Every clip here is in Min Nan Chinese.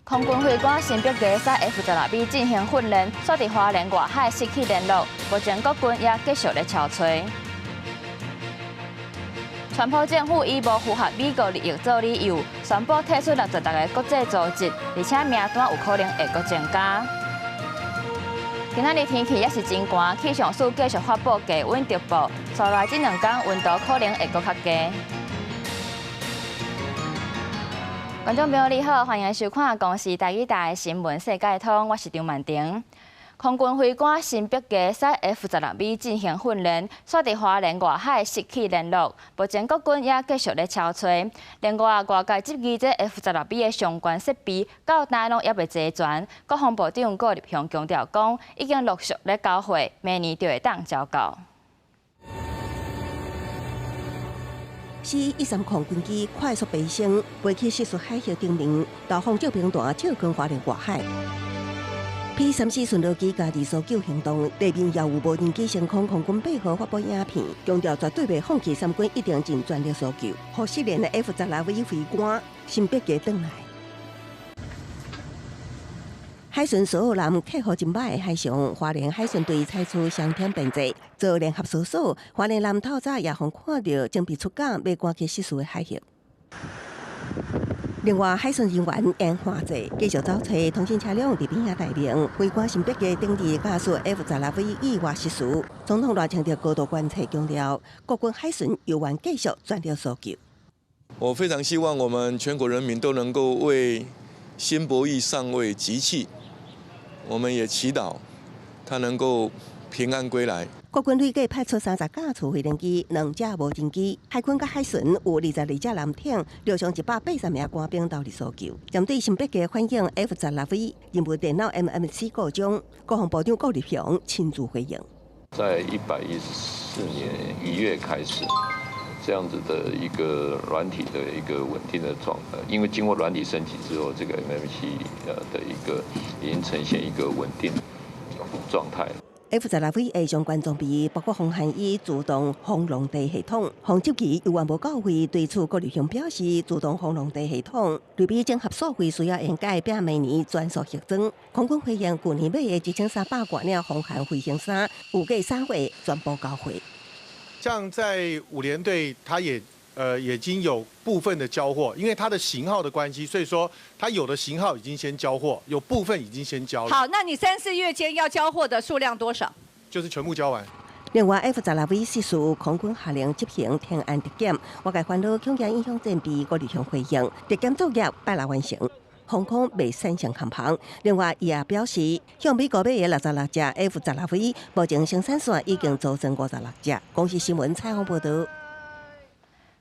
空軍飛官新北機駛 F-16V 進行訓練，煞佇花蓮外海失去聯絡，目前國軍也繼續咧搜揣。川普政府以無符合美國利益做理由，宣布退出66個國際組織，而且名單有可能會閣增加。今仔日天氣也是真寒，氣象署繼續發布低溫特報，紲來這兩工溫度可能會閣較低。觀眾朋友你好，歡迎收看公視台語台新聞世界通，我是張曼婷。空軍飛官新北機駛 F-16V 進行訓練，煞佇花蓮外海失去聯絡，目前國軍也繼續咧搜揣。另外，外界質疑這 F-16V 的相關設備到今攏猶未齊全。國防部長郭立雄強調講，已經陸續咧交貨，明年就會當交到。 C-13空軍機快速飛升，飛去失事海域頂面，導航照兵團照跟花蓮外海。P-34巡邏機加入搜救行動，地面也有無人機升空，空軍8號發布影片，強調絕對袂放棄三軍，一定盡全力搜救。予失聯的 F-16V 飛官新北機轉來。海巡署南客戶真歹的海上，花蓮海巡隊採取雙天編制做聯合搜索。花蓮南透早也予看著準備出港，欲趕去失事的海域。另外，海巡人員沿岸制繼續走揣通信車輛佇邊仔待命。飛官新北機頂日駕駛 F-16V 意外失事，總統賴清德高度關切，強調國軍海巡猶原繼續全力搜救。我非常希望我們全國人民都能夠為辛柏意上尉集氣。我們也祈禱他能夠平安歸來。國軍累計派出30架次飛行機、兩架無人機，海軍佮海巡有22隻艦艇，陸上180名官兵投入搜救。針對新北機反映 F-16V 任務電腦 MMC 故障，國防部長郭立雄親自回應。在114年1月開始，這樣子的一個軟體的一個穩定的狀態，因為經過軟體升級之後，這個 MMC 的一個已經呈現一個穩定狀態。 F-16V 的相關裝備包括防寒衣、自動防狼地系統。防執機猶原無到位，對此郭立雄表示，自動防狼地系統類比整合數費需要研改，並明年全數核裝。空軍回應，舊年買的1300外領防寒飛行衫，預計3月全部交貨。像在五聯隊，他也已經有部分的交貨，因為它的型號的關係，所以說它有的型號已經先交貨，有部分已經先交了。好，那你三四月間要交貨的數量多少？就是全部交完。另外，F-16V 失事，空軍下令執行天安特檢，外界煩惱恐驚影響戰備，郭立雄回應，特檢作業拜六完成，防空袂產生空縫。另外，伊也表示，向美國買的66隻 F-16V，目前生產線已經組裝56隻。公視新聞採訪報導。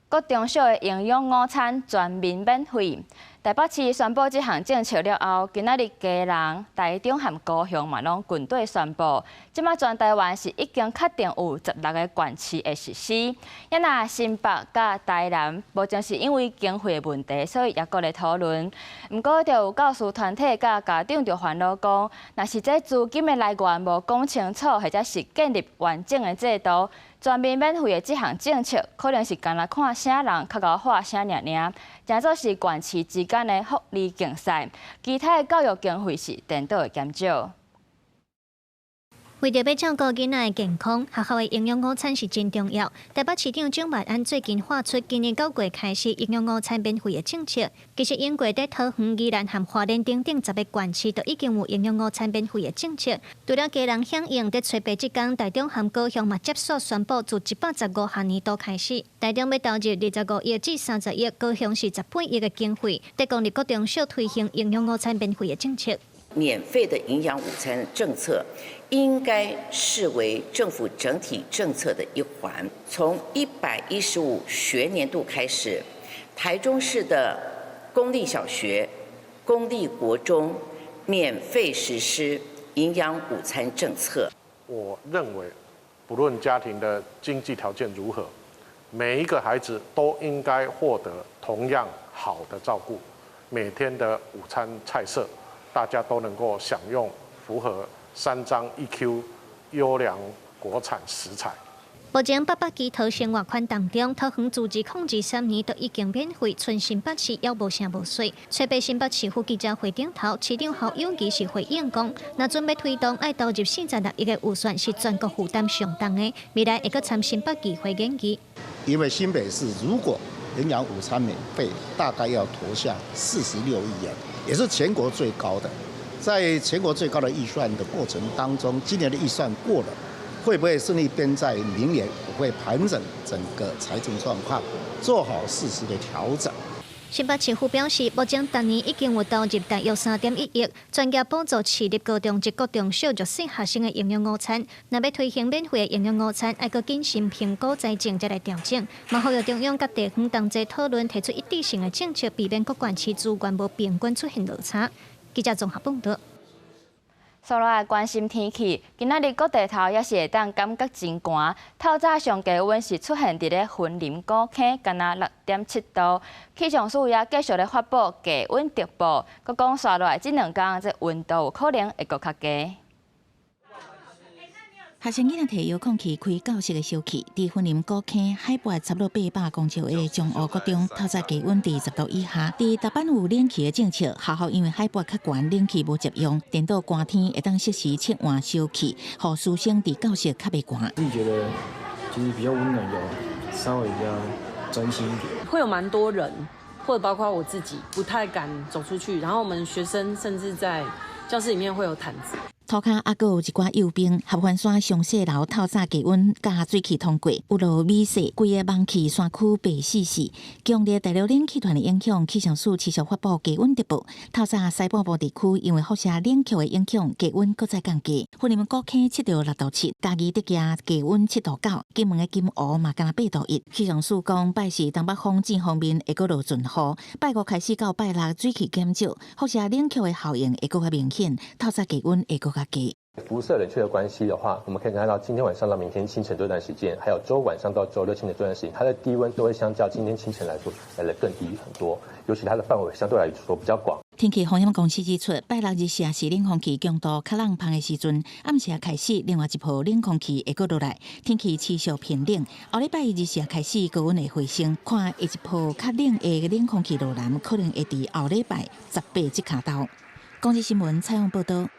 國中小的營養午餐全面免費。台北市宣布這項政策了後，今仔日基隆、台中和高雄嘛攏群隊宣布，這馬全台灣是已經確定有16個縣市會實施。啊若新北佮台南，目前是因為經費的問題，所以猶閣咧討論。毋過，就有教師團體佮家長就煩惱講，若是這資金的來源無講清楚，或者是建立完整的制度，全面免費的這項政策，可能是干焦看啥人較𠢕喊聲爾爾，成做是縣市之間的福利競賽，其他的教育經費是顛倒會減少。為著欲照顧囡仔的健康，學校的營養午餐是真重要。台北市長蔣萬安最近喊出今年9月開始營養午餐免費的政策。其實英國佇桃園、宜蘭和花蓮等等10個縣市都已經有營養午餐免費的政策。除了基隆響應，佇初八這工，台中和高雄嘛接續宣布，自115學年度開始，台中欲投入25億至30億，高雄是18億的經費，佇公立國中小推行營養午餐免費的政策。免費的營養午餐政策應該視為政府整體政策的一環。從115學年度開始，台中市的公立小學、公立國中免費實施營養午餐政策。我認為，不論家庭的經濟條件如何，每一個孩子都應該獲得同樣好的照顧，每天的午餐菜色，大家都能夠享用符合三章一 Q 優良國產食材。目前八百基桃生活圈當中，桃園自2023年都已經免費，賰新北市猶無聲無息。初八新北市府記者會頂頭，市長侯友宜是回應講，若準備推動愛投入46億的預算，是全國負擔上重的，未來會閣參新北議會研議。因為新北市如果營養午餐免費，大概要投下46億元，也是全國最高的。在全國最高的預算的過程當中，今年的預算過了，會不會順利編在明年？我會盤整整個財政狀況，做好適時的調整。新北市府表示，目前逐年已經有投入大約3.1億，專業補助市立高中及國中小弱勢學生的營養午餐。若欲推行免費的營養午餐，愛閣謹慎評估財政，再來調整。嘛呼籲中央佮地方同齊討論，提出一致性的政策，避免各縣市資源無平均出現落差。記者綜合報導。紲落來關心天氣，今仔日各地頭也是會當感覺真寒。透早上低溫是出現佇咧雲林古坑，干焦6.7度。氣象署也繼續咧發布低溫特報，閣講紲落來這兩工這溫度有可能會閣較低。學生囡仔提遙控器開教室的小氣，佇雲林古坑海拔差不多800公尺的彰湖國中，透早低溫佇10度以下。佇逐班有冷氣的政策，學校因為海拔較懸，冷氣無捷用，顛倒寒天會當適時切換小氣，予師生佇教室較袂寒。自己覺得就是比較溫暖，有稍微比較專心一點。會有蠻多人，或者包括我自己，不太敢走出去。然後我們學生甚至在教室裡面會有毯子。塗跤猶閣有一寡幼冰，合歡山上細樓透早低溫佮水汽通過，有落雨雪，規个望去山區白死死。強烈對流冷氣團的影響，氣象署持續發布低溫特報。透早西半部地區因為輻射冷卻的影響，低溫閣再降低。雲林古坑測著6度7，嘉義竹崎低溫7度9，金門的金湖嘛干焦8度1。氣象署講，拜四東北風正鋒面會閣落陣雨，拜五開始到拜六水汽減少，輻射冷卻的效應會閣較明顯，透早低溫會閣較低。輻射冷卻的關係的話，我們可以看到今天晚上到明天清晨這段時間，還有週晚上到週六清晨這段時間，它的低溫都會相較今天清晨來說來得更低很多，尤其它的範圍相對來說比較廣。天氣風險公司指出，拜六日時是冷空氣強度較朗芳的時陣，暗時開始另外一波冷空氣會閣落來，天氣持續偏冷。後禮拜一日時開始高溫會回升，看下一波較冷的冷空氣落南，可能會佇後禮拜18這跤頭。公視新聞採訪報導。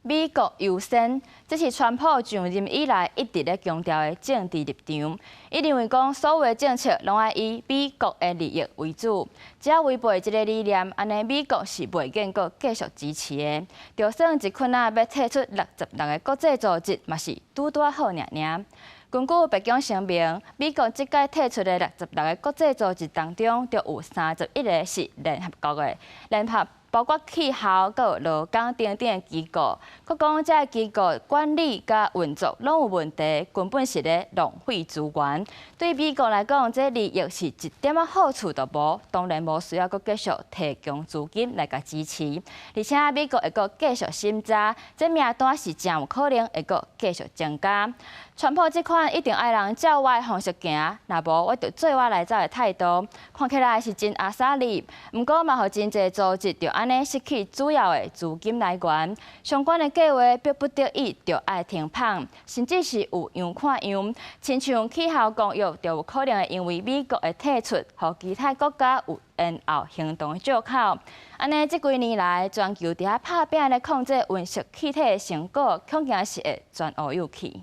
美國優先，這是川普上任以來一直咧強調的政治立場。伊認為講，所有的政策攏愛以美國的利益為主，只要違背這个理念，按呢美國是袂見閣繼續支持的。就算一困仔欲退出66個國際組織，嘛是拄拄仔好爾爾。根據白宮聲明，美國這擺退出的66個國際組織當中，就有31個是聯合國的，聯合包括氣候、閣有勞工等等的機構，閣講這个機構管理佮運作攏有問題，根本是咧浪費資源。對美國來講，這利益是一點仔好處都無，當然無需要閣繼續提供資金來共支持。而且美國會閣繼續審查，這名單是誠有可能會閣繼續增加。川普這款一定愛人照我的方式行，若無我就做我來走的態度，看起來是真阿莎力。毋過嘛，予真濟組織就按呢失去主要的資金來源，相關的計劃逼不得已就愛停放，甚至是有樣看樣。親像氣候公約就有可能會因為美國的退出，予其他國家有延後行動的藉口。按呢，這幾年來，全球佇遐拍拚咧控制溫室氣體的成果，恐驚是會全烏有去。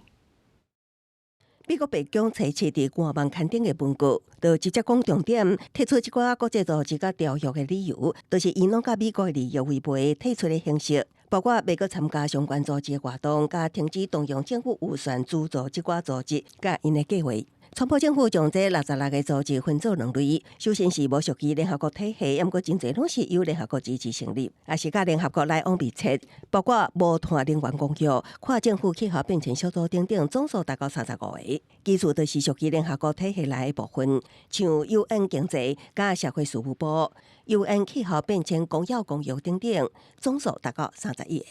美國白宮初七佇官網刊登的文告，就直接講重點，提出一寡國際組織佮條約的理由，就是伊攏佮美國的利益違背退出的形式，包括袂閣參加相關組織的活動，佮停止動用政府預算資助這寡組織佮𪜶的計劃。川普政府將這66個組織分做兩類，首先是無屬於聯合國體系，毋過真濟攏是由聯合國支持成立，也是佮聯合國來往密切，包括無碳能源公約、跨政府氣候變遷小組等等，總數達到35個。其次就是屬於聯合國體系內的部分，像 UN 經濟佮社會事務部、UN 氣候變遷公約公約等等，總數達到31個。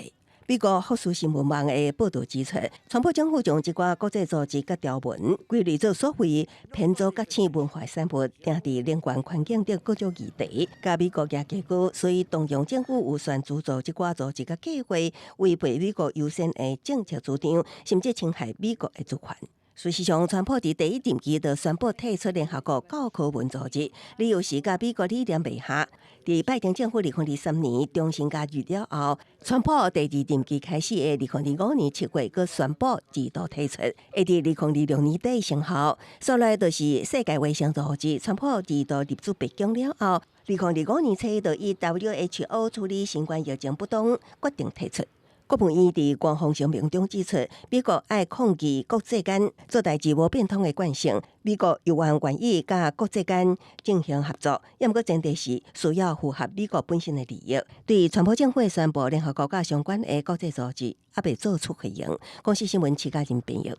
美國福斯新聞網的報導指出，川普政府將這寡國際組織佮條文歸類做所謂偏左覺醒文化產物，定佇能源環境等各種議題，佮美國舉高，所以動用政府預算資助這寡組織佮計劃，違背美國優先的政策主張，甚至侵害美國的主權。事實上，川普佇第一任期就宣布退出聯合國教科文組織，理由是佮美國理念袂合。佇拜登政府2023年重新加入了後，川普第二任期開始的2025年7月，閣宣布自動退出，會佇2026年底生效。紲來就是世界衛生組織，川普二度入主白宮了後，2025年初就以 WHO 處理新冠疫情不當，決定退出。國務院佇官方聲明中指出，美國愛抗議國際間做代誌無變通的慣性，美國猶原願意佮國際間進行合作，毋過前提是需要符合美國本身的利益。對川普政府宣布聯合國佮相關的國際組織猶未做出回應。公視新聞徐嘉仁編譯。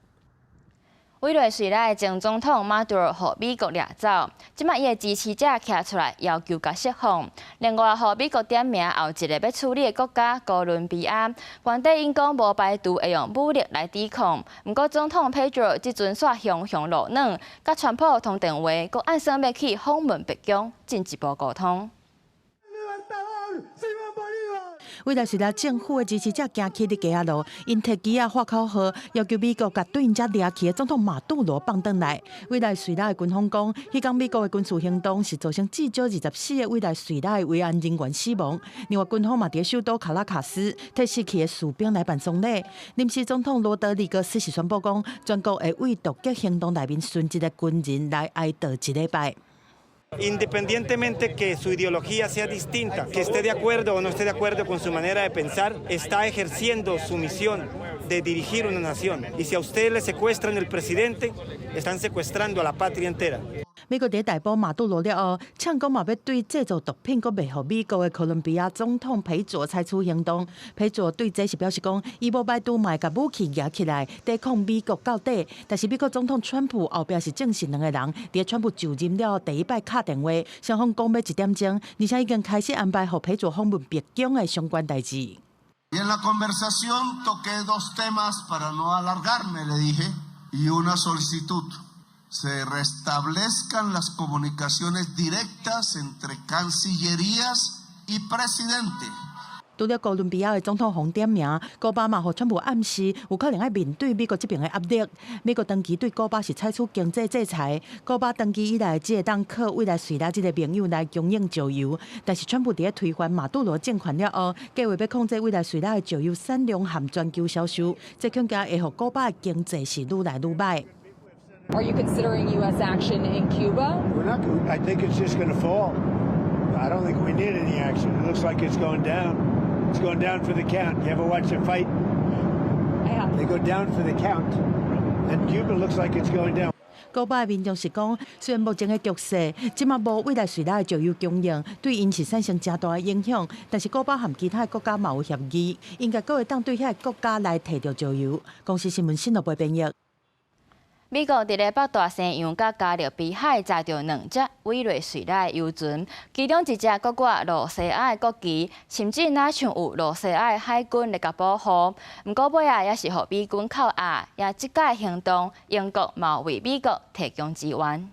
委內瑞拉的前總統馬杜羅予美國掠走，這擺伊的支持者徛出來要求共釋放。另外，予美國點名後一個欲處理的國家哥倫比亞，原底𪜶講無排除會用武力來抵抗。毋過總統佩卓這陣煞雄雄落軟，佮川普通電話，閣按算欲去訪問白宮，進一步溝通。委內瑞拉政府的支持者行去咧街仔路，𪜶提旗仔喊口號，要求美國共對𪜶遮掠去的總統馬杜羅放轉來。委內瑞拉的軍方講，彼工美國的軍事行動是造成至少24個委內瑞拉的維安人員死亡。另外，軍方嘛佇首都卡拉卡斯替死去的士兵來辦喪禮。臨時總統羅德里格斯是宣布講，全國會為突擊行動內面殉職的軍人來哀悼一禮拜。 Independientemente que su ideología sea distinta, que esté de acuerdo o no esté de acuerdo con su manera de pensar, está ejerciendo su misión de dirigir una nación. Y si a usted le secuestran el presidente, están secuestrando a la patria entera. 美國佇逮捕馬杜羅了後，嗆講嘛欲對製造毒品閣賣予美國的哥倫比亞總統裴卓採取行動。裴卓對這是表示講，伊無排除嘛會共武器舉起來抵抗美國到底。但是美國總統川普後壁是證實兩個人，佇川普就任了後第一擺敲電話，雙方講欲一點鐘，而且已經開始安排予裴卓訪問白宮的相關代誌。 Y en la conversación toqué dos temas para no alargarme, le dije, y una solicitud. Se restablezcan las comunicaciones directas entre cancillerías y presidente. 除了哥倫比亞的總統予點名，古巴嘛予川普暗示有可能愛面對美國這邊的壓力。美國長期對古巴是採取經濟制裁，古巴長期以來只會當靠委內瑞拉這个盟友來供應石油。但是川普佇咧推翻馬杜羅政權了後，計劃欲控制委內瑞拉的石油產量和全球銷售，這恐驚會予古巴的經濟是愈來愈䆀。 Are you considering U.S. action in Cuba? We're not. I think it's just going to fall. I don't think we need any action. It looks like it's going down. It's going down for the count. You ever watch a fight? I have. They go down for the count, and Cuba looks like it's going down. 古巴的民眾是講，雖然目前的局勢，這馬無委內瑞拉的石油供應，對𪜶是產生誠大的影響。但是古巴和其他的國家嘛有協議，應該閣會當對遐个國家來提著石油。公視新聞新羅播編譯。美國佇咧北大西洋佮加勒比海載著兩隻委內瑞拉的油船，其中一隻閣掛露西亞的國旗，甚至若像有露西亞的海軍來共保護。毋過尾仔也是予美軍扣押，也這擺行動，英國嘛為美國提供支援。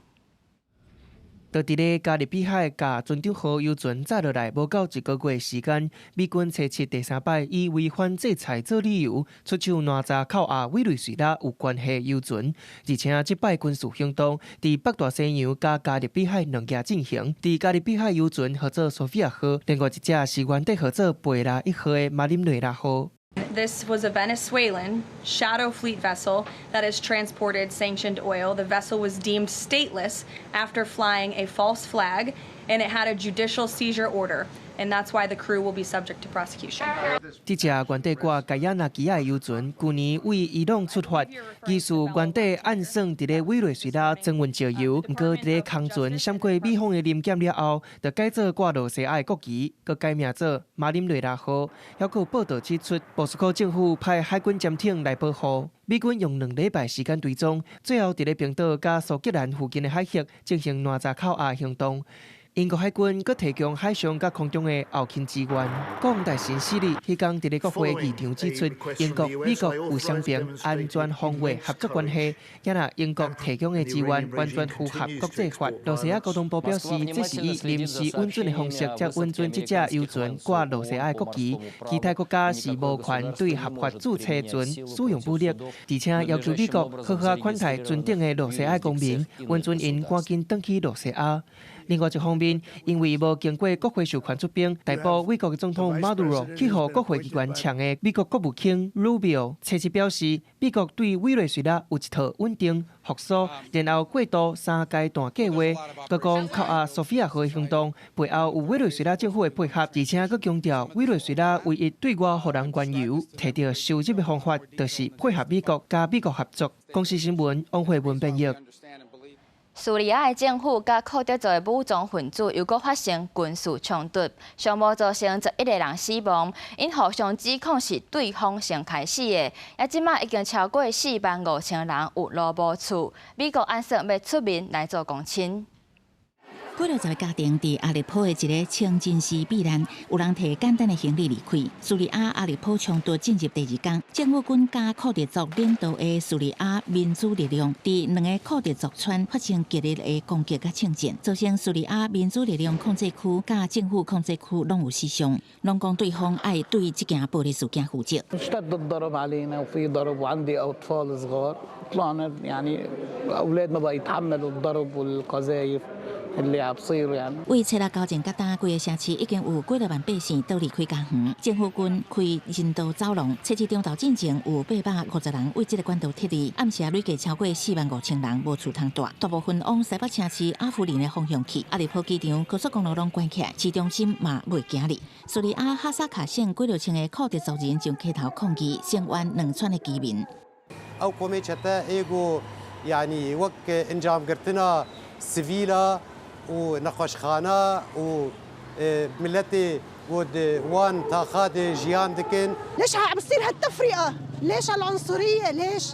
就佇咧加勒比海共船長號油船載落來，無夠一個月時間，美軍初七第三擺以違反制裁做理由，出手攔查扣押委內瑞拉有關係油船，而且這擺軍事行動佇北大西洋佮加勒比海兩家進行。佇加勒比海油船號做索菲亞號，另外一隻是原底號做貝拉一號的馬林內拉號。 This was a Venezuelan shadow fleet vessel that has transported sanctioned oil. The vessel was deemed stateless after flying a false flag, and it had a judicial seizure order, and that's why the crew will be subject to prosecution. 這隻原底掛蓋亞那旗仔的油船，舊年對伊朗出發，疑似原底按算佇咧委內瑞拉裝運石油，毋過佇咧空船閃過美方的臨檢了後，就改做掛露西亞的國旗，閣改名做馬林內拉號。還閣有報道指出，莫斯科政府派海軍潛艇來保護。美軍用2禮拜時間追蹤，最後佇咧冰島佮蘇格蘭附近的海域進行攔查扣押行動。英國海軍閣提供海上佮空中的後勤支援。國防大臣史力彼工佇咧國會議場指出，英國、美國有雙邊安全防衛合作關係，也若英國提供的支援完全符合國際法。露西亞國防部表示，這是以臨時允准的方式，才允准這隻遊船掛露西亞的國旗。其他國家是無權對合法註冊船使用武力，而且要求美國好好款待船頂的露西亞公民，允准𪜶趕緊轉去露西亞。另外一方面，因為無經過國會授權出兵，逮捕美國的總統馬杜羅去予國會議員嗆的美國國務卿魯比奧，初七表示，美國對委內瑞拉有一套穩定、復甦，然後過渡三階段計劃。閣講扣押索菲亞號的行動背後有委內瑞拉政府的配合，而且閣強調委內瑞拉唯一對外予人原油提著收入的方法，就是配合美國佮美國合作。公視新聞王慧文編譯。敘利亞的政府佮庫德族的武裝分子又閣發生軍事衝突，上無造成11個人死亡，𪜶互相指控是對方先開始的，也這馬已經超過4萬5千人有路無厝。美國按算欲出面來做公親。幾若十个家庭佇阿勒頗的一个清真寺避難，有人提簡單的行李離開。敘利亞阿勒頗衝突進入第二工，政府軍佮庫德族領導的敘利亞民主力量佇兩个庫德族村發生激烈的攻擊佮槍戰，造成敘利亞民主力量控制區佮政府控制區攏有死傷，攏講對方愛對這件暴力事件負責。 اشتد الضرب علينا وفي ضرب وعندي اطفال صغار طلعنا يعني اولاد ما بقى يتحملوا الضرب والقذايف اللي عم بصير يعني。為七六交戰到今，規个城市已經有幾若萬百姓逃離開家園。政府軍開人道走廊，七日中晝進前有850人為這个管道撤離，暗時累計超過4萬5千人無厝通蹛。大部分往西北城市阿弗林的方向去。阿勒頗機場高速公路攏關起來，市中心嘛袂行入。敘利亞哈薩卡省幾若千个庫德族人上街頭抗議，聲援兩村的居民。 Ew komê çete ê ku yanî wek encamgirtina sivîla û nexweşxana û miletê ku di wan taxa de jiyan dikin. ليش عم بتصير هالتفرقة؟ ليش هالعنصرية؟ ليش؟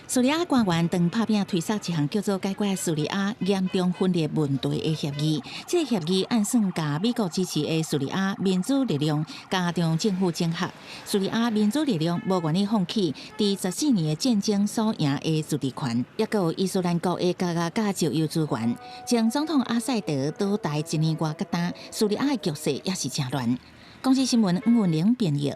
敘利亞官員當拍拚推捒一項叫做解決敘利亞嚴重分裂問題的協議。這個協議按算共美國支持的敘利亞民主力量佮中央政府整合。敘利亞民主力量無願意放棄佇14年的戰爭所贏的自治權，抑閣有伊斯蘭國的加壓佮石油資源。前總統阿薩德倒台一年外到今，敘利亞的局勢也是誠亂。公視新聞吳文玲編譯。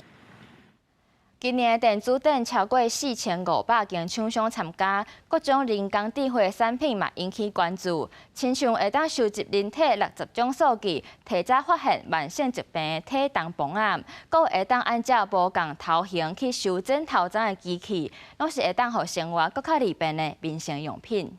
今年的電子展超過4500間廠商參加，各種人工智慧產品嘛引起關注。親像會當收集人體60種數據，提早發現慢性疾病的體重磅仔，閣會當按照無仝頭型去修剪頭鬃的機器，攏是會當予生活閣較利便的民生用品。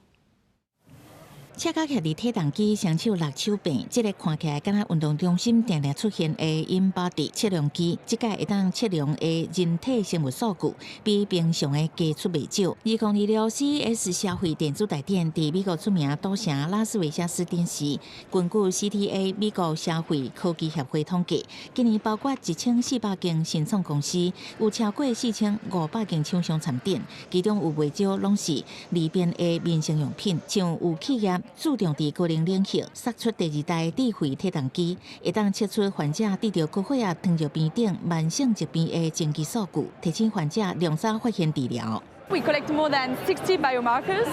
車架徛佇體重機，雙手搦手臂，這个看起來敢若運動中心定定出現的 InBody 測量機，這擺會當測量的人體生物數據，比平常的加出袂少。2026 CES 消費電子大展佇美國出名賭城拉斯維加斯展示。根據 CTA 美國消費科技協會統計，今年包括1400間新創公司，有超過4500間廠商參展，其中有袂少攏是利便的民生用品，像有企業注重佇個人領域，釋出第二代智慧體重機，會當測出患者得著高血壓、糖尿病等慢性疾病的前期數據，提醒患者量早發現治療。 We collect more than 60 biomarkers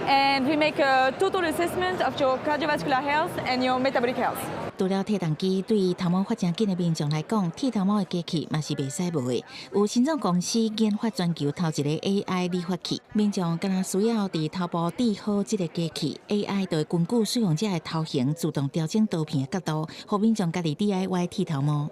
and we make a total assessment of your cardiovascular health and your metabolic health. 除了體重機，對頭毛發誠緊的民眾來講，剃頭毛的機器嘛是袂使無的。有新創公司研發全球頭一個 AI 理髮器，民眾敢若需要佇頭部置好這个機器，AI 就會根據使用者的頭型自動調整刀片的角度，予民眾家己 DIY 剃頭毛。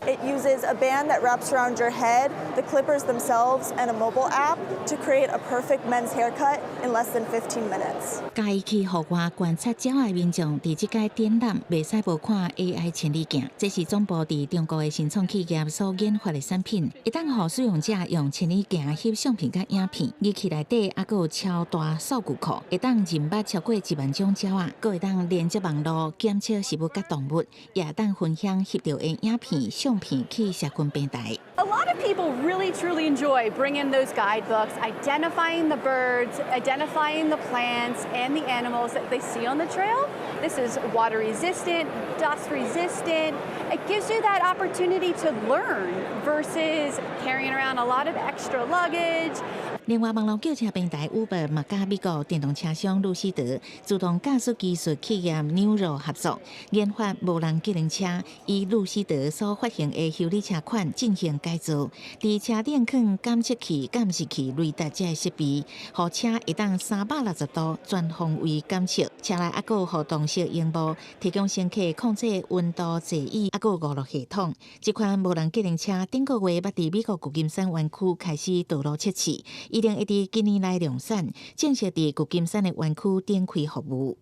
It uses a band that wraps around your head, the clippers themselves, and a mobile app to create a perfect men's haircut in less than 15 minutes. 佮意去戶外觀察鳥的民眾，佇這擺展覽袂使無看 AI 千里鏡，這是總部佇中國的新創企業所研發的產品，會當予使用者用千里鏡翕相片佮影片，儀器內底猶閣有超大數據庫，會當認捌超過1萬種鳥仔，閣會當連接網路檢測食物佮動物，也會當分享翕著的影片、相片去社群平台。 A lot of people really truly enjoy bringing those guidebooks, identifying the birds, identifying the plants and the animals that they see on the trail. This is water resistant, dust resistant. It gives you that opportunity to learn versus carrying around a lot of extra luggage. 另外，網路叫車平台 Uber 嘛佮美國電動車商路西德自動駕駛技術企業 Nuro 合作，研發無人計程車，以路西德所發行的修理車款進行改造，佇車頂囥監測器、監視器、雷達這設備，予車會當360度全方位監測。車內猶閣有互動式螢幕，提供乘客控制溫度、座椅，猶閣有娛樂系統。這款無人計程車頂個月欲佇美國舊金山灣區開始道路測試。一定會佇今年內量產，正式佇舊金山的園區展開服務。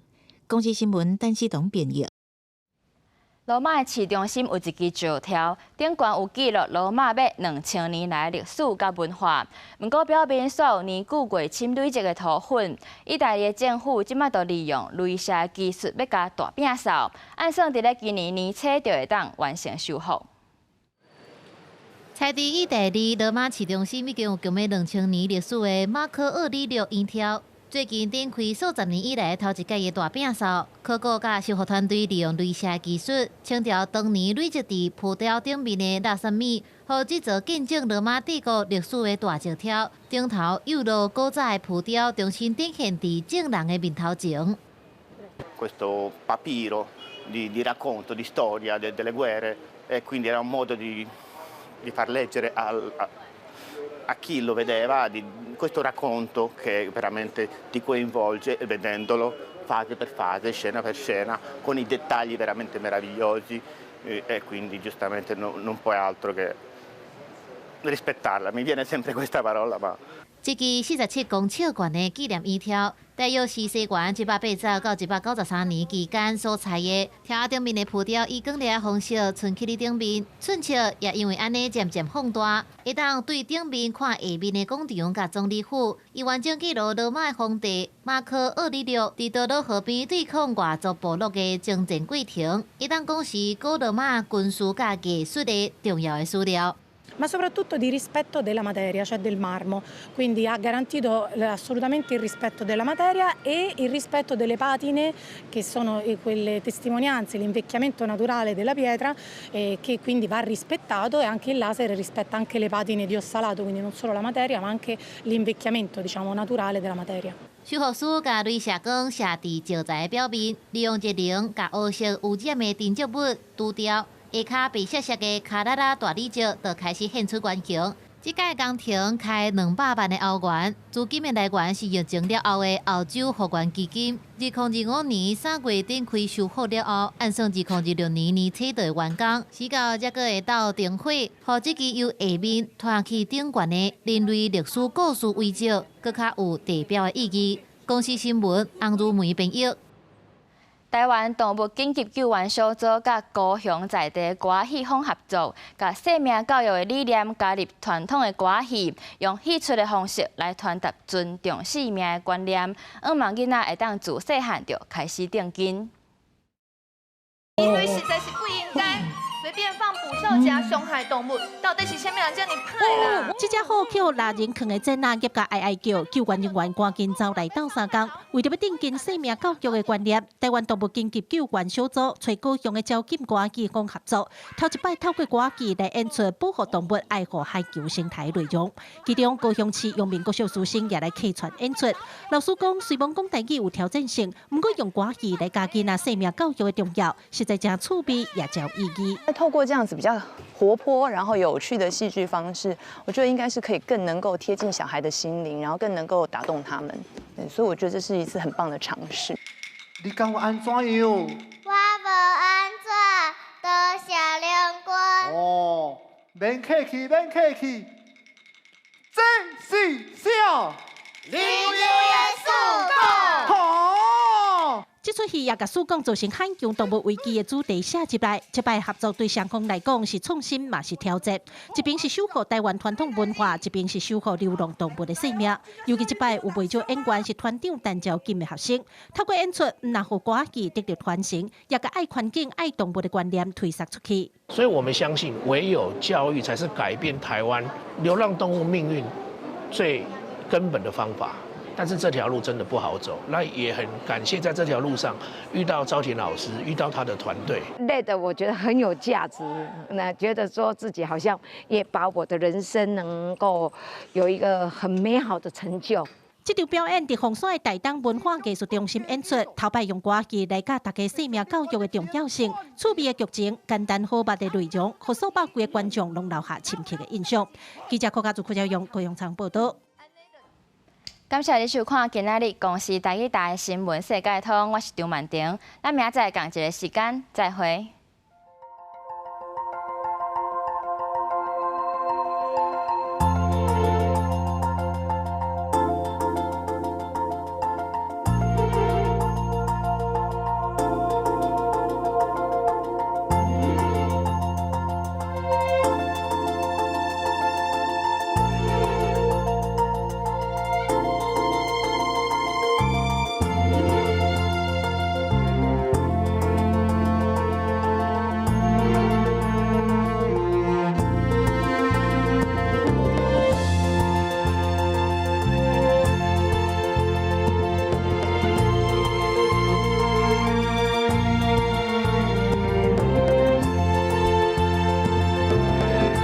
公視新聞陳思彤編譯。羅馬的市中心有一支石雕，頂懸有記錄羅馬欲2000年來歷史佮文化。毋過表面煞有年久月深累積的塗粉。意大利的政府這擺就利用雷射技術，欲共大摒掃，按算佇咧今年年初就會當完成修復。在佇意大利羅馬市中心已經有強欲2000年歷史的馬可奧里略圓雕，最近展開數十年以來頭一擺的大摒掃。考古佮修復團隊利用雷射技術，清掉當年累積佇浮雕頂面的垃圾物，予這座見證羅馬帝國歷史的大石雕頂頭猶如古早的浮雕重新展現佇眾人的面頭前。 Questo papiro di racconto, di storia delle guerre e quindi era un modo di far leggere a chi lo vedeva di questo racconto che veramente ti coinvolge vedendolo fase per fase, scena per scena, con i dettagli veramente meravigliosi e quindi giustamente non puoi altro che rispettarla. Mi viene sempre questa parola, ma 這支47公尺懸的紀念圓雕，大約是西元180到193年期間所採的。雕頂面的浮雕以光亮方式存起佇頂面，寸尺也因為按呢漸漸放大，會當對頂面看下面的廣場佮總理府，伊完整記錄羅馬皇帝馬可奧里略佇多瑙河邊對抗外族部落的征戰過程，會當講是古羅馬軍事佮藝術的重要的史料。 Ma soprattutto di rispetto della materia, cioè del marmo. Quindi ha garantito assolutamente il rispetto della materia e il rispetto delle patine, che sono quelle testimonianze, l'invecchiamento naturale della pietra, che quindi va rispettato e anche il laser rispetta anche le patine di ossalato, quindi non solo la materia ma anche l'invecchiamento, diciamo, naturale della materia. 修復師共雷射光射佇石材表面，利用熱能共烏色污染的沉積物除掉。下跤白色色的卡拉拉大理石就開始現出原形。這擺工程開200萬的歐元，資金的來源是疫情了後的歐洲復原基金。2025年3月展開修復了後，按算2026年年初就會完工。時到才閣會鬥停火，予這支由下面拖去頂懸的人類歷史故事遺跡，閣較有地標的意義。公視新聞洪如梅編譯。台灣動物緊急救援小組佮高雄在地歌仔戲坊合作，共生命教育的理念加入傳統的歌仔戲，用戲出的方式來傳達尊重生命的觀念，向望囡仔會當自細漢就開始定根。因為實在是不應該隨便放捕獸夾傷害動物，到底是啥物人遮爾歹啦？這隻好予獵人囥的展覽，業甲哀哀叫，救援人員趕緊走來鬥相共，為著欲奠根生命教育的觀念，台灣動物緊急救援小組揣高雄的招金歌仔戲坊合作，頭一擺透過歌仔戲來演出保護動物、愛護海洋生態內容。其中高雄市陽明國小師生也來客串演出。老師講，雖罔講台語有挑戰性，毋過用歌戲來教囡仔生命教育的重要，實在誠趣味，也誠有意義。透過這樣子比較活潑，然後有趣的戲劇方式，我覺得應該是可以更能夠貼近小孩的心靈，然後更能夠打動他們。對，所以我覺得這是一次很棒的嘗試。你敢有按怎樣？我無按怎，多謝兩軍。哦，免客氣，免客氣。這是啥？林元素好。這齣戲也共使講造成罕見動物危機的主題寫入來，這擺合作對雙方來講是創新嘛是挑戰。一邊是守護台灣傳統文化，一邊是守護流浪動物的生命。尤其這擺有袂少演員是團長陳昭金的學生，透過演出，毋但予歌仔戲得著傳承，也共愛環境、愛動物的觀念推捒出去。所以我們相信，唯有教育才是改變台灣流浪動物命運最根本的方法。但是這條路真的不好走，那也很感謝在這條路上遇到昭婷老師，遇到他的團隊。累的我覺得很有價值，那覺得說自己好像也把我的人生能夠有一個很美好的成就。這場表演佇鳳山的台東文化藝術中心演出，頭擺用歌戲來教大家生命教育的重要性，趣味的劇情、簡單好捌的內容，予數百幾个觀眾攏留下深刻的印象。記者郭家祖、郭家勇、高永昌報道。感謝你收看今仔日公視台語台新聞世界通，我是張曼婷，咱明仔載仝一个時間再會。